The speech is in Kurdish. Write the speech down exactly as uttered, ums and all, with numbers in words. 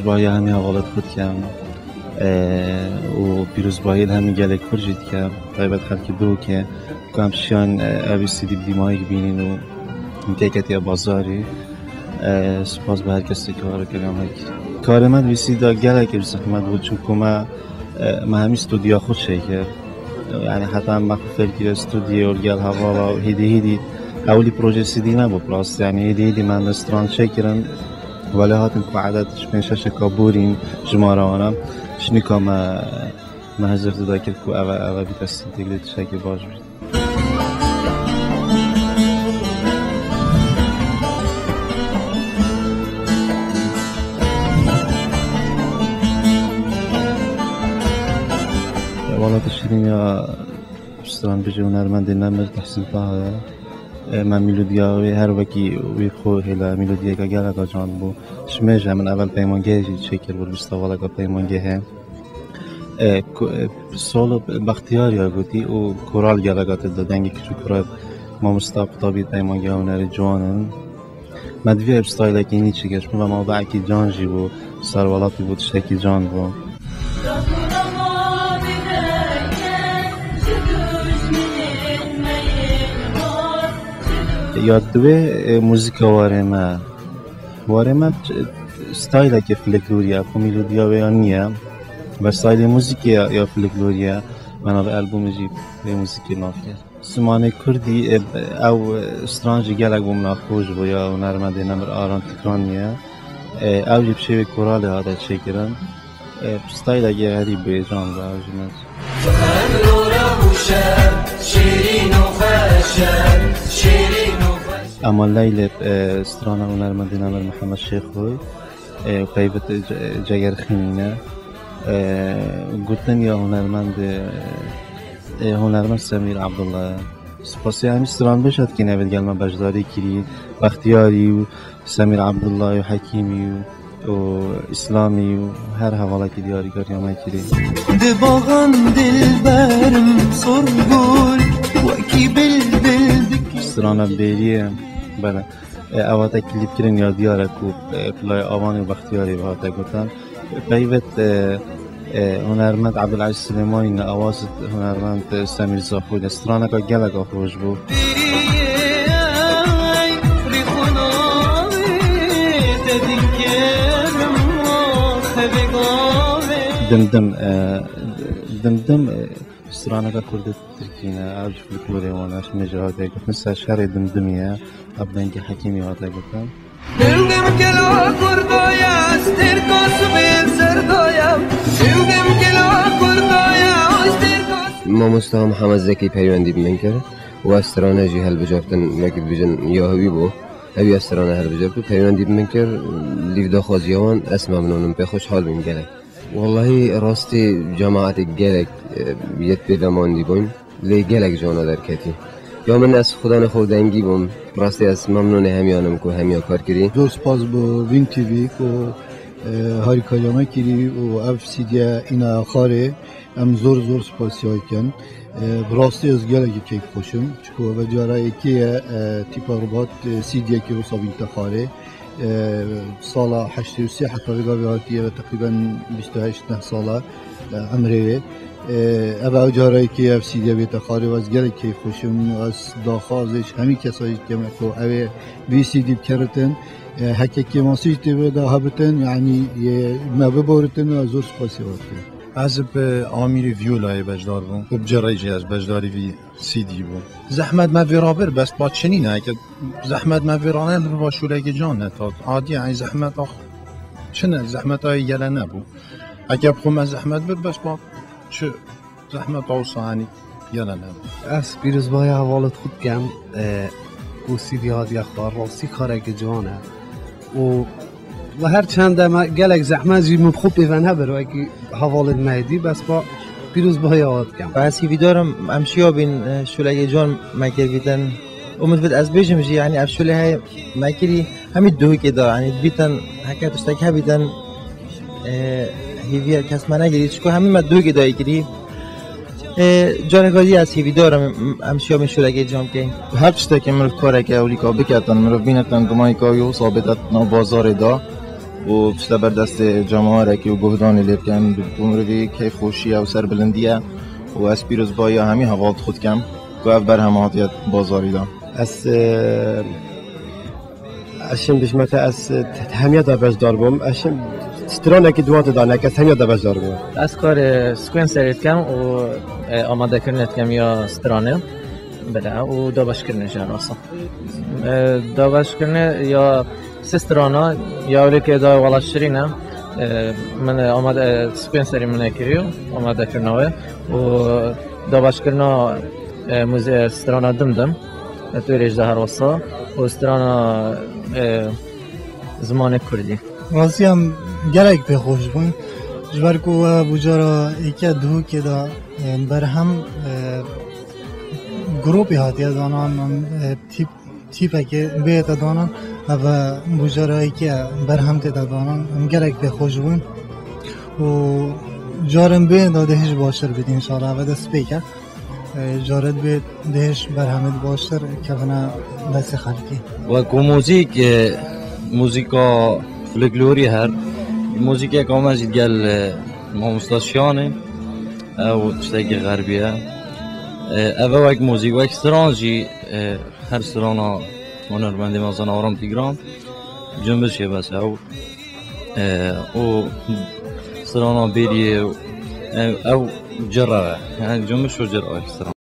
Pîrozbahiya hemî hevalêt xwe dikem, e, û pîrozbahiyê li hemî gelê Kurd jî dikem, taybet xelkê Duhokê, ku em şiyan, e, ev C D bi dîmayî bînin û hinkê ketiye bazarî. E, spas bi her kesê ku har kiriyan hekî. Karê me di vî C D de gelekî bi zehmet bû, çimku me, e, me hemî studya xwe çêkir. Yani heta em me xwe fêr kiriye studyoyê û li gel hevala û hêdî hêdî ewilî proje C D nebû bi rastî. Yani hêdî hêdî me hinde stran çêkirin. Welê hatin ku edet ji pênc şeşeka borîn jimara wan e. Ji nika me, me hizir dida kir ku eve, eve bîte C D, lê tiştekî baş bî. Welatê şîrîn ya stranbêjê û hunermendê nemir Tehsîn Taha ye. E, me melodiya wê her wekî wî xwe hêla melodiyeke geleka can bû. Ji mêje min evel peymangehê jî çêkiribû, li vî savaleka peymangehê. E, ku-, e, solo Bextiyar ya gotî û koral geleka tê de dengê kiçûk kura mamosta qutabî peymangeha hunerê ciwan in. Me divê ev stylekî nî çêkir, ji min ve mewduekî can jî bû, ser welatî bû, tiştekî can bû. Ya divê, e, muzîka warê me. Warê me ç-, stylekê folklorî ye, ku melodiya wê ya nî ye. Ve stylê muzîkê ya, ya folklorî ye. Me navê albûmê jî vê muzîkê nav kir. Zimanê kurdî, e, ew, e, stran jî gelek bo min a xweş bû ya hunermendê nemir Aran Tikanî ye. E, ew jî bi şêwê koralê hate çêkirin. E, stylekê xerîb bû, êcan bû ew jî me. Ema Leylê, e, strana hunermendê nemir Mihemed Şêxoy, e, peyvit, e, ce-, cegerxînî ne. E, gotin ya hunermend, e, e, hunermend Semîr Abdullah. Spasiya hemî stranbêj hat kî nevê gel me beşdarî kirî, Bextiyarî û Semîr Abdullah û Hekîmî û û Îslamî û her hevalekî diyarîkariya me kirî. Di baxan dilberim sor gul, wekî bilbil dikî. Strana bêriyê, bele. E, ew hate klîpkirin ya diyar e ku, e, Pilayê Avanê û Bextiyarê ve hate gotin. Peyvêt, e, e, hunermend Ebdulaziz Silêmanî ne, awaz hunermend, e, Semîr Zaxoyî ne. Straneka geleka xweş bû. Dimdim, e, dimdim, e, straneka kurdî tirkî ne, ev ji folklorê wan e, ji mêje hate gotin, ser şerê dimdimî ye, ev dengê Hekîmî hate gotin. Dimdim kelo kurdo ya, stirko sibê serdo ya. Dimdim kelo kurdo ya, stirko. Mamosta Mihemed Zekî peywendî bi min kir û ez strane jî hilbijartin, wekî dibêjin ya wî bû. Ew ya strane hilbijart û peywendî bi min kir, lîv daxwaziya wan, ez memnûn im, pê xweşhal bûm gelek. Wellahî rastî cemaetê gelek, e, yet pê vemandî bûn. Lê gelek cana derketî. Ya min ez xudanê xwe dengî bûm. Rastî ez memnûnê hemiyan im ku hemiya kar kirî. Zor spas bo Vîn T V ku, e, harîkariya me kirî û ev C D îna xarê em zor zor spasiya dikin. E, bi rastî ez gelekî keyfxweş im. Çiko ve cara yekê ye, e, tîpa Rubat, e, C D'yekê wisa bînte xarê. E, sala heştê û sê heta vê gavê hatiye ve teqrîben bîst û heşt neh sala, e, emrê wê. E, ev ew cara yekê ev C D bête xarê ve ez gelek keyfxweş im. Ez daxwazê ji hemî kesa jî dikem ku ew ê vî C D bikeritin. E, heke kêmasî jî tê vê de hebitin, yanî, e, me biboritin, ez zor spasî we dikim. Ez bi amîrê vîyolayê beşdar bûm û bi cereyê jî ez beşdarî vî C D bûm. Zehmet me vê rabir, bes ba çinî ne, eke zehmet me vê rane bir ba şûlekê can ne tat. Adî, yanî zehmet ax çi ne, zehmet ayê gele nebû. Eke bi xwe me zehmet bir, bes ba çi zehmet aw sanî gele nebû. Ez pîrozbahiya hevalêt xwe dikem, e, û C D hatiye xwar, rastî kareke ciwan e. û li her çende me gelek zehmet jî min bi xwe pê ve nebir, wekî hevalên me yê dî, bes pa pîrozbahiya we dikem. Ez hîvîdar im, em şiya bîn, e, şolekê can me kir bîtin. Û min divêt ez bêjim jî, yanî ev şole heye me kirî, hemî Duhokê de, yanî dibîtin, heke tiştek hebîtin, e, hêviya kes me nekirî, çiko hemî me Duhokê de yê kirî. E, careka dî ez hêvîdar im, em şiya bîn şolekê can bikeyn. Her tiştekê mirov kareke ewlîka biketin, mirov bînitin gumayîka wî wisa bête nav bazarê de. û tişte ber destê cemawerekî û guhdanê lê bikin, bi bo mirovî keyfxweşî ye û serbilindî ye û ez pîrozbayiya hemî hevaltî xwe dikim ku ev berhem hatiye bazarî de. Ez, e, ez şim dijmete ez, e, hemiya de beşdar bûm. Ez şim stranekî duwa de dane, ez hemiya de beşdar bûm. Ez karê sekwenserê dikim û, e, amadekirinê dikim ya stranê. Bile û dabeşkirinê jî her wisa. E, dabeşkirinê ya sê strana, ya ewlekê da wela şirîn e. E, min, e, amade, e, sekwenserî min e kiriyo, amadekirina wê û dabeşkirina, e, muze-, e, strana Dimdim. E, tu rêj de her wisa û strana, e, zimanê kurdî. Rastî em gelek pê xweş bûn. Ji ber ku we bucara êke duhokê de, e, berhem, e, grûpê hatiye danan, e, tîp, tîpekê bê te danan, ev e bucara êke berhem tê te danan. Em gelek pê xweş bûn. Û carên bê de dê hêj baştir bît înşallah. Ev e destpêk e. E, carên bê dê hêj berhemê di baştir kevine destê xelkê. Wek ku muzîk, e, muzîka folklorî her, muzîkeka me jî gel, e, mamosta Şiyanê, ew tiştekî xerbî ye. E, ev e wek muzîk, wek stran jî, e, her strana hunermendê me Zana Aram Tîgran, cumbişê bes ew. E, û strana bêriyê, e, ew cira ye. Yani cumbiş û cira ye stran.